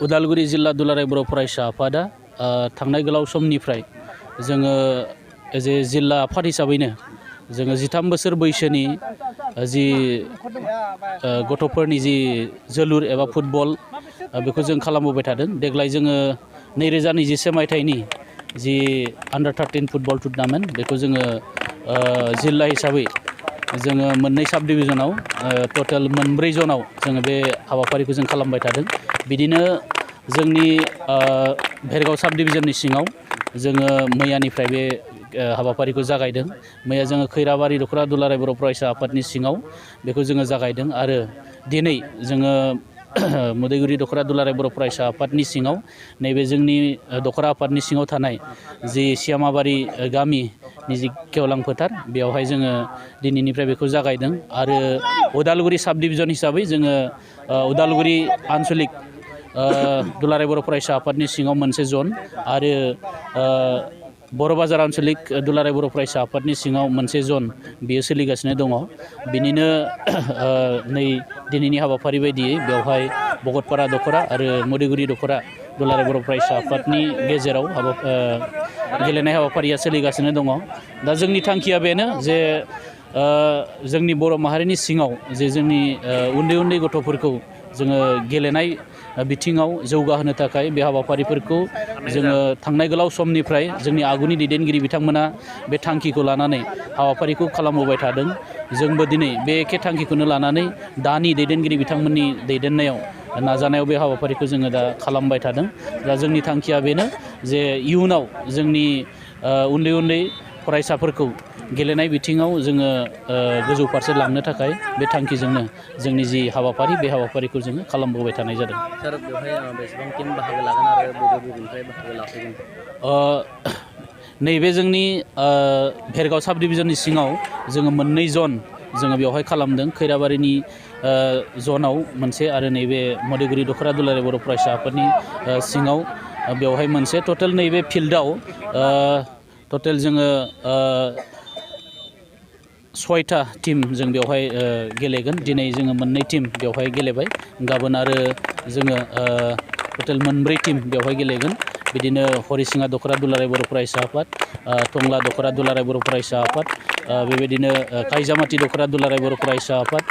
उदालगुरि जिल्ला दुलाराय बर' फरायसा आफादा थांनाय गोलाव समनिफ्राय जोङो एज ए जिल्ला आफाद हिसाबैनो जोङो 13 बोसोर बैसोनि जि गथ'फोरनि जि जोलुर एबा फुटबल बेखौ जों खालामबोबाय थादों। देग्लाय जोङो 2021 मायथाइनि जि अंडर 13 फुटबल टुर्नामेन्ट बेखौ जोङो जिल्ला हिसाबै जोङो मोननै साब डिभिजनाव टोटेल 4 जनाव जोङो बे हाबाफारिखौ जों खालामबाय थादों। बिदिनो जोंनि भेरगाव साब डिभिजननि सिङाव जोङो मैयानिफ्राय बे हाबाफारिखौ जागायदों। मैया जोङो खैराबारि दख'रा दुलाराय बर' फरायसा आफादनि सिङाव बेखौ जोङो जागायदों आरो दिनै जोङो उदालगुरि दख'रा दुलाराय बर' फरायसा आफादनि सिङाव नैबे जोंनि दख'रा आफादनि सिङाव थानाय जि सियामाबारि गामिनि जि गेवलां फोथार बेयावहाय जोङो दिनैनिफ्राय बेखौ जागायदों आरो उदालगुरि साब डिभिजन हिसाबै जोङो उदालगुरि आन्सलिक दुलाराय बर' फरायसा आफादनि सिङाव मोनसे जन आरो बर' बाजार आन्सलिक दुलाराय बर' फरायसा आफादनि सिङाव मोनसे जन बेयो सोलिगासिनो दङ। बिनिनो नै दिनैनि हाबाफारि बायदियै बेवहाय भगतपारा दख'रा आरो उदालगुरि दख'रा दुलाराय बर' फरायसा आफादनि गेजेराव गेलेनाय हाबाफारिया सोलिगासिनो दङ। दा जोंनि थांखिया बेनो जे जोंनि बर' माहारिनि सिङाव जे जोंनि उन्दै उन्दै गथ'फोरखौ जोङो गेलेनाय बिथिङाव जौगाहोनो थाखाय बे हाबाफारिफोरखौ जोङो थांनाय गोलाव समनिफ्राय जोंनि आगुनि दैदेनगिरि बिथांमोना बे थांखिखौ लानानै हाबाफारिखौ खालामबोबाय थादों। जोंबो दिनै बे एखे थांखिखौनो लानानै दानि दैदेनगिरि बिथांमोननि दैदेननायाव नाजानायाव बे हाबाफारिखौ जोङो दा खालामबाय थादों। दा जोंनि थांखिया बेनो जे इयुनाव जोंनि उन्दै उन्दै फरायसाफोरखौ गेलेनाय बिथिङाव जोङो गोजौ फारसे लांनो थाखाय बे थांखिजोंनो जोंनि जि हाबाफारि बे हाबाफारिखौ जोङो खालामबोबाय थानाय जादों। सार बेवहाय बेसेबां टिम बाहागो लागोन आरो बबेनिफ्राय बाहागो लाफैगोन? नैबे जोंनि भेरगाव साब डिभिजननि सिङाव जोङो 2 जन जोङो बेवहाय खालामदों। खैराबारिनि जनाव मोनसे आरो नैबे उदालगुरि दख'रा दुलाराय बर' फरायसा आफादनि सिङाव बेवहाय मोनसे टोटेल नैबे फिल्डआव टोटेल जोङो 6टा टिम जों बेवहाय गेलेगोन। दिनै जोङो 2 टिम बेवहाय गेलेबाय। गाबोन आरो जोङो टोटेल 4 टिम बेवहाय गेलेगोन। बिदिनो हरिसिङा दख'रा दुलाराय बर' फरायसा आफाद, टंला दख'रा दुलाराय बर' फरायसा आफाद, बेबायदिनो काइजामाथि दख'रा दुलाराय बर' फरायसा आफाद।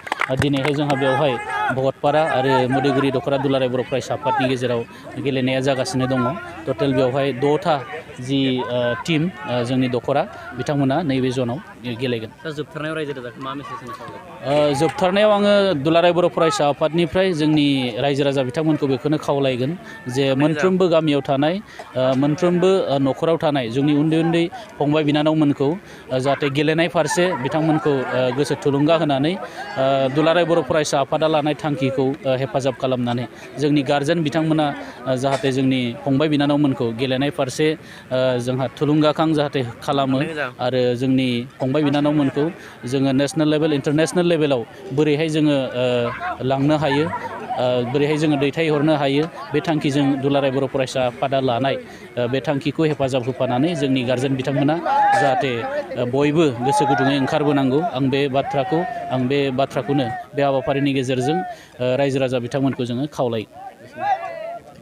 दिनैहाय जोंहा बेवहाय भगतपारा आरो उदालगुरि दख'रा दुलाराय बर' फरायसा आफादनि गेजेराव गेलेनाया जागासिनो दङ। टोटेल बेवहाय 6टा जि टिम जोंनि दख'रा बिथांमोना नैबे जनाव गेलेगोन। जोबथारनायाव रायजो राजाखौ मा मेसेज होनो सानदों? जोबथारनायाव आङो दुलाराय बर' फरायसा आफादनिफ्राय जोंनि रायजो राजा बिथांमोनखौ बेखौनो खावलायगोन जे मोनफ्रोमबो गामियाव थानाय मोनफ्रोमबो न'खराव थानाय जोंनि उन्दै उन्दै फंबाय बिनानावमोनखौ जाहाथे गेलेनाय फारसे बिथांमोनखौ गोसो थुलुंगा होनानै दुलाराय बर' फरायसा आफादा लानाय थांखिखौ हेफाजाब खालामनानै जोंनि गारजेन बिथांमोना जाहाथे जोंनि फंबाय बिनानावमोनखौ गेलेनाय फारसे जोंहा थुलुंगाखां जाहाथे खालामो आरो जोंनि फंबाय बिनानावमोनखौ जोङो नेसनेल लेभेल इन्टारनेसनेल लेभेलाव बोरैहाय जोङो लांनो हायो, बोरैहाय जोङो दैथायहरनो हायो, बे थांखिजों दुलाराय बर' फरायसा आफादा लानाय बे थांखिखौ हेफाजाब होफानानै जोंनि गारजेन बिथांमोना जाहाथे बयबो गोसो गुदुङै ओंखारबोनांगौ। आं बे बाथ्राखौनो बे हाबाफारिनि गेजेरजों रायजो राजा बिथांमोनखौ जोङो खावलायो।